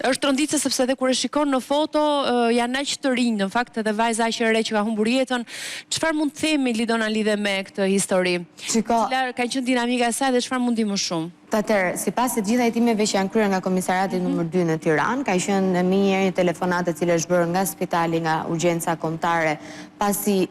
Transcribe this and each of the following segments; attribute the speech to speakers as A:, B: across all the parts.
A: Është tronditëse sepse edhe kur e shikon në foto janë aq të rinj, në fakt edhe vajza aq e re që ka humbur jetën. Çfarë mund të themi Lidona lidhur me këtë histori?
B: Shiko,
A: Cila ka qenë dinamika e saj dhe çfarë mund dimë më shumë?
B: Atëherë, sipas të gjitha hetimeve që janë kryer nga Komisariati numër 2 në Tiranë, ka qenë menjëherë një telefonatë e cila është bërë nga spitali, nga urgjenca kombëtare, pasi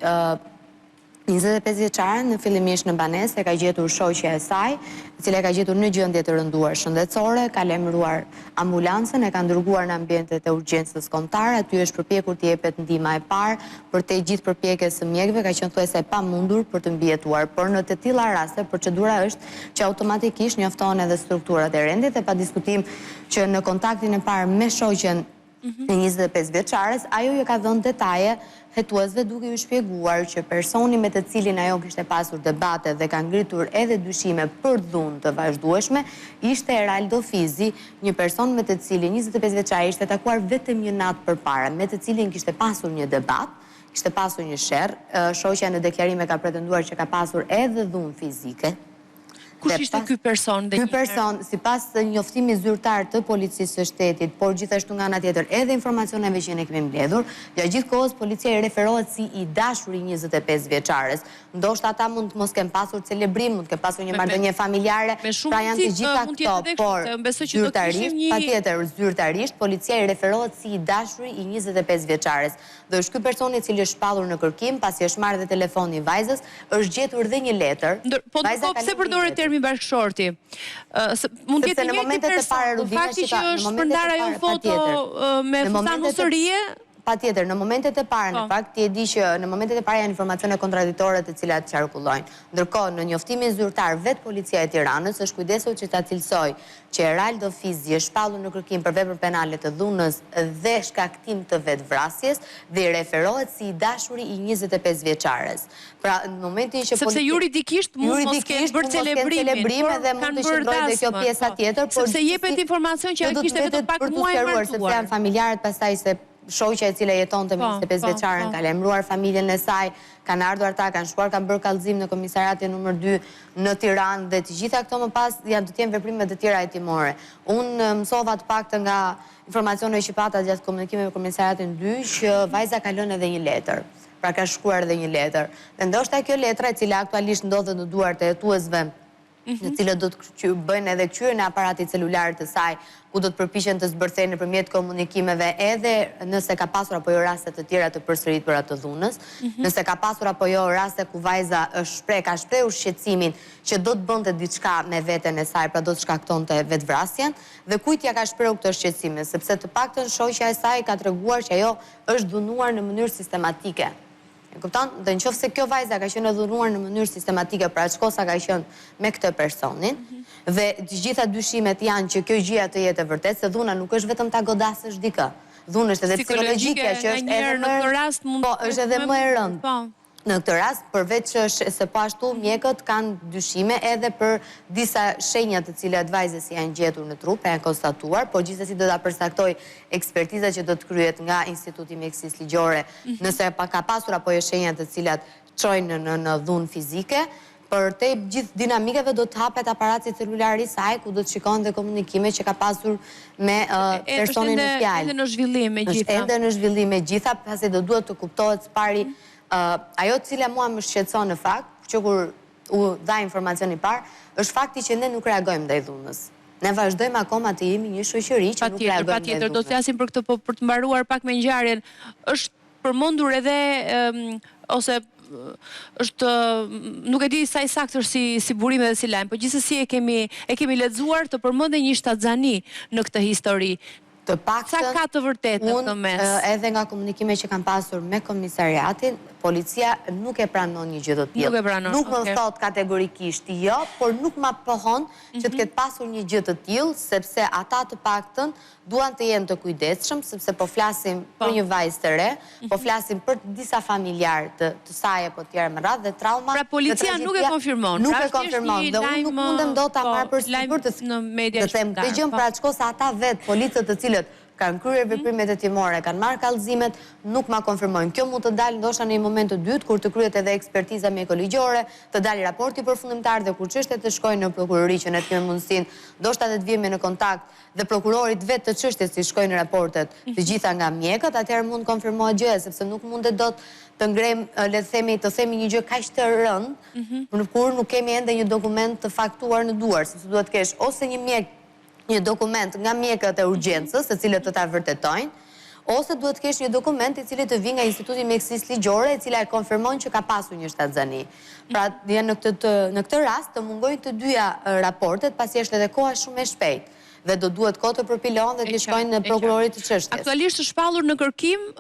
B: 25 vjeçaren në fillimisht në banesë e ka gjetur shoqja e saj, e cila e ka gjetur në gjendje të rënduar shëndetësore, ka lajmëruar ambulancën, e kanë dërguar në ambientet e urgjencës kombëtare, aty është përpjekur t'i jepet ndihma e parë, përtej gjithë përpjekjes së mjekëve ka qenë thuajse e pamundur për të mbijetuar, por në të tilla raste procedura është që automatikisht njoftohen edhe strukturat e rendit dhe pa diskutim që në kontaktin e parë me shoqen e 25 vjeçares, ajo ju ka dhënë detaje hetuesve duke ju shpjeguar që personi me të cilin ajo kishte pasur debate dhe ka ngritur edhe dyshime për dhunë të vazhdueshme, ishte Eraldo Fizi, një person me të cilin 25 vjeçare ishte takuar vetëm një natë përpara, me të cilin kishte pasur një debat, kishte pasur një sherr, shoqja në deklarime ka pretenduar që ka pasur edhe dhunë fizike.
A: Kush ishte ky person
B: dhe Ky person, sipas njoftimit zyrtar të Policisë së Shtetit, por gjithashtu nga ana tjetër edhe informacioneve që ne kemi mbledhur, gjatë gjithë kohës policia i referohet si i dashuri i 25 vjeçares. Ndoshta ata mund të mos kenë pasur celebrim, mund të kenë pasur një marrëdhënie familjare, pra janë të gjitha këto, por zyrtarisht, patjetër, zyrtarisht policia i referohet si i dashuri i 25 vjeçares. Dhe është ky person i cili është shpallur në kërkim, pasi është marrë dhe telefoni i vajzës, është gjetur dhe një letër.
A: Ndër, po ndërkohë pse përdoret termi bashkëshorti? Ë, mund të jetë i njëjti person, po fakti që është shpërndarë ajo foto me fustan nusërie,
B: Patjetër, në momentet e para, në fakt, ti e di që në momentet e para janë informacione kontradiktore të cilat qarkullojnë. Ndërkohë, në njoftimin zyrtar, vetë Policia e Tiranës është kujdesur që ta cilësojë që Eraldo Fizi është shpallur në kërkim për veprën penale të dhunës dhe shkaktim të vetëvrasjes dhe i referohet si i dashuri i 25 vjeçares. Pra, në momentin që
A: Sepse juridikisht mund mos kenë bërë celebrimin, por
B: edhe mund të qëndrojë dhe kjo
A: po.
B: pjesa tjetër,
A: por sepse jepet informacion që ai kishte vetëm pak muaj martuar.
B: Sepse janë familjarët pastaj se shoqja e cila jetonte me 25 po, vjeçaren po. ka lajmëruar familjen e saj, kanë ardhur ata, kanë shkuar, kanë bërë kallëzim në komisariatin numër 2 në Tiranë dhe të gjitha këto më pas janë do të jenë veprime të tjera hetimore. Unë mësova të paktën nga informacione që pata gjatë komunikimit me komisariatin 2 që vajza ka lënë edhe një letër. Pra ka shkruar edhe një letër. Dhe ndoshta kjo letra e cila aktualisht ndodhet në duart e hetuesve në të cilët do të bëjnë edhe këqyrjen e aparatit celular të saj, ku do të përpiqen të zbërthejnë nëpërmjet komunikimeve edhe nëse ka pasur apo jo raste të tjera të përsëritura të dhunës, nëse ka pasur apo jo raste ku vajza është shpreh, ka shprehur shqetësimin që do të bënte diçka me veten e saj, pra do të shkaktonte vetëvrasjen, dhe kujt ia ka shprehur këto shqetësime, sepse të paktën shoqja e saj ka treguar që ajo është dhunuar në mënyrë sistematike. E kupton? Dhe në qoftë se kjo vajza ka qenë e dhunuar në mënyrë sistematike, pra aq kohë sa ka qenë me këtë personin, dhe të gjitha dyshimet janë që kjo gjëja të jetë e vërtetë, se dhuna nuk është vetëm ta godasësh dikë. Dhunë është edhe psikologjike, që është edhe
A: më në rast
B: mund po, është edhe më e rëndë. Po. Në këtë rast, përveç se po ashtu mjekët kanë dyshime edhe për disa shenja të cilat vajzës i janë gjetur në trup, e janë konstatuar, por gjithsesi do ta përcaktojë ekspertiza që do të kryhet nga Instituti i Mjekësisë Ligjore nëse ka pasur apo jo shenja të cilat çojnë në në dhunë fizike, përtej gjithë dinamikave do të hapet aparati celular i saj ku do të shikohen dhe komunikime që ka pasur me personin në
A: fjalë. Është ende në zhvillim e
B: gjitha. Është ende në zhvillim e gjitha, pasi do duhet të kuptohet së pari ajo e cila mua më shqetëson në fakt, që kur u dha informacioni i parë, është fakti që ne nuk reagojmë ndaj dhunës. Ne vazhdojmë akoma të jemi një shoqëri që nuk reagojmë ndaj
A: dhunës. Patjetër, do të flasim për këtë, po për të mbaruar pak me ngjarjen, është përmendur edhe ose është nuk e di sa i saktë është si si burim edhe si lajm, po gjithsesi e kemi e kemi lexuar të përmendej një shtatzani në këtë histori.
B: Të paktën,
A: Sa ka të vërtetë në këtë mes?
B: Unë edhe nga komunikimet që kam pasur me komisariatin, policia nuk e pranon një gjë të tillë.
A: Nuk e pranon,
B: Nuk më thotë kategorikisht jo, por nuk ma pohon që të ketë pasur një gjë të tillë, sepse ata të paktën duan të jenë të kujdesshëm, sepse po flasim për një vajzë të re, po flasim për disa familjarë të të saj apo të tjerë me radhë dhe trauma
A: Pra policia nuk e konfirmon.
B: Nuk pra e konfirmon dhe unë nuk mundem dot ta marr përsipër të them këtë gjë, pra aq kohë sa ata vetë policët të cilët. Kanë kryer veprimet hetimore, kanë marrë kallëzimet, nuk ma konfirmojnë. Kjo mund të dalë ndoshta në një moment të dytë, kur të kryhet edhe ekspertiza mjekoligjore, të dalë raporti përfundimtar dhe kur çështja të shkojë në prokurori që ne të kemi mundësinë ndoshta dhe të vihemi në kontakt dhe prokurorit vetë të çështjes t'i shkojnë raportet të gjitha nga mjekët, atëherë mund të konfirmohet gjëja, sepse nuk mundet dot të ngrejmë, le të themi, të themi një gjë kaq të rëndë, kur nuk kemi ende një dokument të faktuar në duar, sepse duhet të kesh ose një mjek një dokument nga mjekët e urgjencës, të cilët të ta vërtetojnë, ose duhet të kesh një dokument i cili të vijë nga Instituti i Mjekësisë Ligjore, e cila e konfirmon që ka pasur një shtatzani. Pra, janë në këtë në këtë rast të mungojnë të dyja raportet, pasi është edhe koha shumë e shpejtë dhe do duhet kohë të përpilohen dhe t'i shkojnë prokurorit të
A: çështjes. Aktualisht është shpallur në kërkim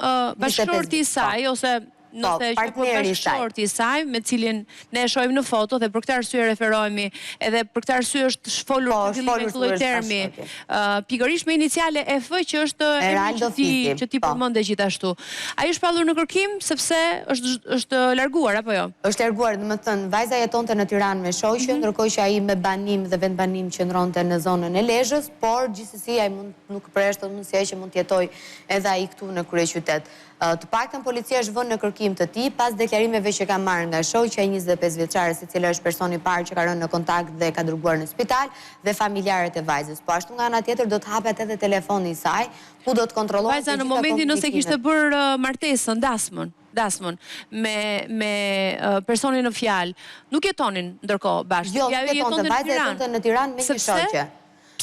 A: bashkëshorti i saj ose
B: Po,
A: nëse
B: partneri i
A: saj. Bashkëshorti i saj, me cilin ne e shohim në foto dhe për këtë arsye referohemi, edhe për këtë arsye është folur
B: po,
A: në fillim me këtë lloj termi, pikërisht me iniciale EF që është emri që ti që ti po. përmende gjithashtu. Ai është shpallur në kërkim sepse është është larguar apo jo?
B: Është larguar, domethënë vajza jetonte në Tiranë me shoqen, mm -hmm. ndërkohë që ai me banim dhe vendbanim qëndronte në zonën e Lezhës, por gjithsesi ai mund nuk përjashtohet mundësia që mund të jetojë edhe ai këtu në kryeqytet. Të paktën policia është vënë në kërkim të tij, pas deklarimeve që ka marrë nga shoqja e 25 vjeçares, e cila është personi i parë që ka rënë në kontakt dhe e ka dërguar në spital, dhe familjarët e vajzës. Po ashtu nga ana tjetër do të hapet edhe telefoni i saj, ku do të kontrollohen
A: të gjitha komunikimet. Vajza në momentin nëse kishte bërë martesën, dasmën, dasmën me me personin në fjalë, nuk jetonin ndërkohë bashkë.
B: Jo, nuk jetonte, vajza jetonte në Tiranë me një shoqe.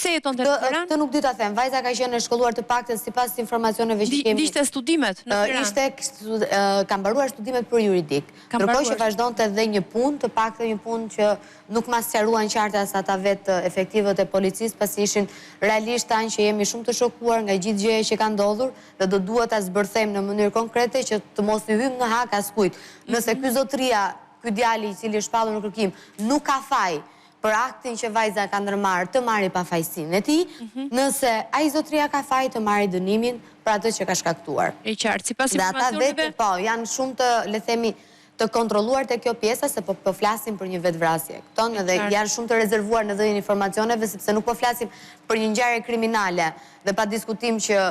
A: Pse jetonte në
B: Tiranë? Këtë nuk di ta them. Vajza ka qenë e shkolluar të paktën sipas informacioneve që
A: kemi. Ndiqte studimet në
B: Tiranë. Ishte, ka mbaruar studimet për juridik. Ndërkohë që vazhdonte dhe një punë, të paktën një punë që nuk ma sqaruan qartë as ata vetë efektivët e policisë, pasi ishin realisht thanë që jemi shumë të shokuar nga gjithë gjëja që ka ndodhur dhe do duhet ta zbërthejmë në mënyrë konkrete që të mos i hyjmë në hak askujt. Nëse ky zotëria, ky djali i cili është shpallur në kërkim, nuk ka faj, për aktin që vajza ka ndërmarrë të marri pafajësinë e tij, nëse ai zotëria ka faj të marri dënimin për atë që ka shkaktuar.
A: E qartë, sipas informacioneve.
B: Dhe ata vetë, po, janë shumë të, le të themi, të kontrolluar te kjo pjesa se po po flasim për një vetëvrasje. Kupton? Edhe janë shumë të rezervuar në dhënien e informacioneve sepse nuk po flasim për një ngjarje kriminale dhe pa diskutim që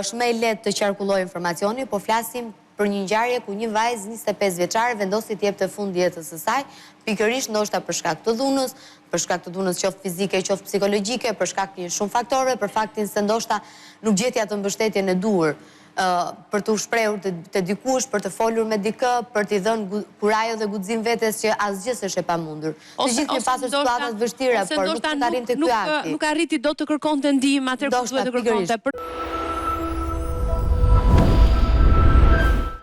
B: është më e lehtë të qarkullojë informacioni, po flasim për një ngjarje ku një vajzë 25 vjeçare vendosi t'i jepte fund jetës së saj, pikërisht ndoshta për shkak të dhunës, për shkak të dhunës qoftë fizike, qoftë psikologjike, për shkak të një shumë faktorëve, për faktin se ndoshta nuk gjeti atë mbështetjen e duhur për t'u shprehur te dikush, për të folur me dikë, për t'i dhënë kurajo dhe guxim vetes që asgjë s'është e pamundur. Të gjithë kemi pasur situata të vështira, por nuk mund të arrijmë te
A: ky akti. Nuk arriti dot të kërkonte ndihmë atëherë kur duhet të kërkonte.